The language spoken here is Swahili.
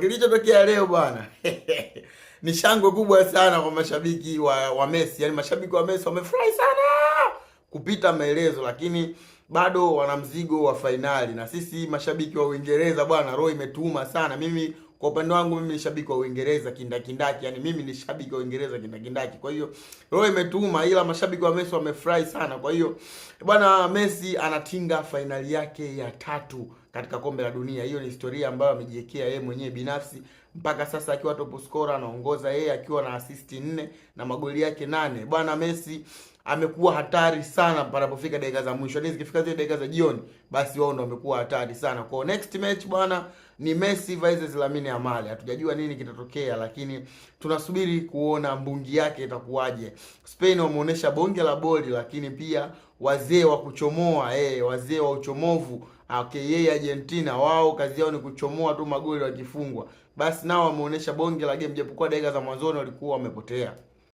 Kilichotokea leo bwana ni shangwe kubwa sana kwa mashabiki wa Messi. Yaani mashabiki wa Messi wamefurahi sana kupita maelezo, lakini bado wana mzigo wa fainali. Na sisi mashabiki wa Uingereza bwana, roho imetuuma sana. Mimi kwa upande wangu mimi ni shabiki wa Uingereza kindakindaki, yani mimi ni shabiki wa Uingereza kindakindaki. Kwa hiyo roho imetuuma, ila mashabiki wa Messi wamefurahi sana. Kwa hiyo bwana, Messi anatinga fainali yake ya tatu katika kombe la dunia. Hiyo ni historia ambayo amejiwekea yeye mwenyewe binafsi. Mpaka sasa akiwa top scorer anaongoza yeye akiwa na assist 4 na magoli yake 8. Bwana Messi amekuwa hatari sana panapofika dakika za mwisho. Yaani zikifika zile dakika za jioni, basi wao ndo wamekuwa hatari sana. Kwa next match bwana ni Messi versus Lamine Yamal. Hatujajua nini kitatokea, lakini tunasubiri kuona mbungi yake itakuwaje. Spain wameonyesha bonge la boli, lakini pia wazee wa kuchomoa, wazee wa uchomovu. Okay, yeye Argentina wao kazi yao ni kuchomoa tu magoli wakifungwa. Basi nao wameonyesha bonge la game, japokuwa dakika za mwanzoni walikuwa wamepotea.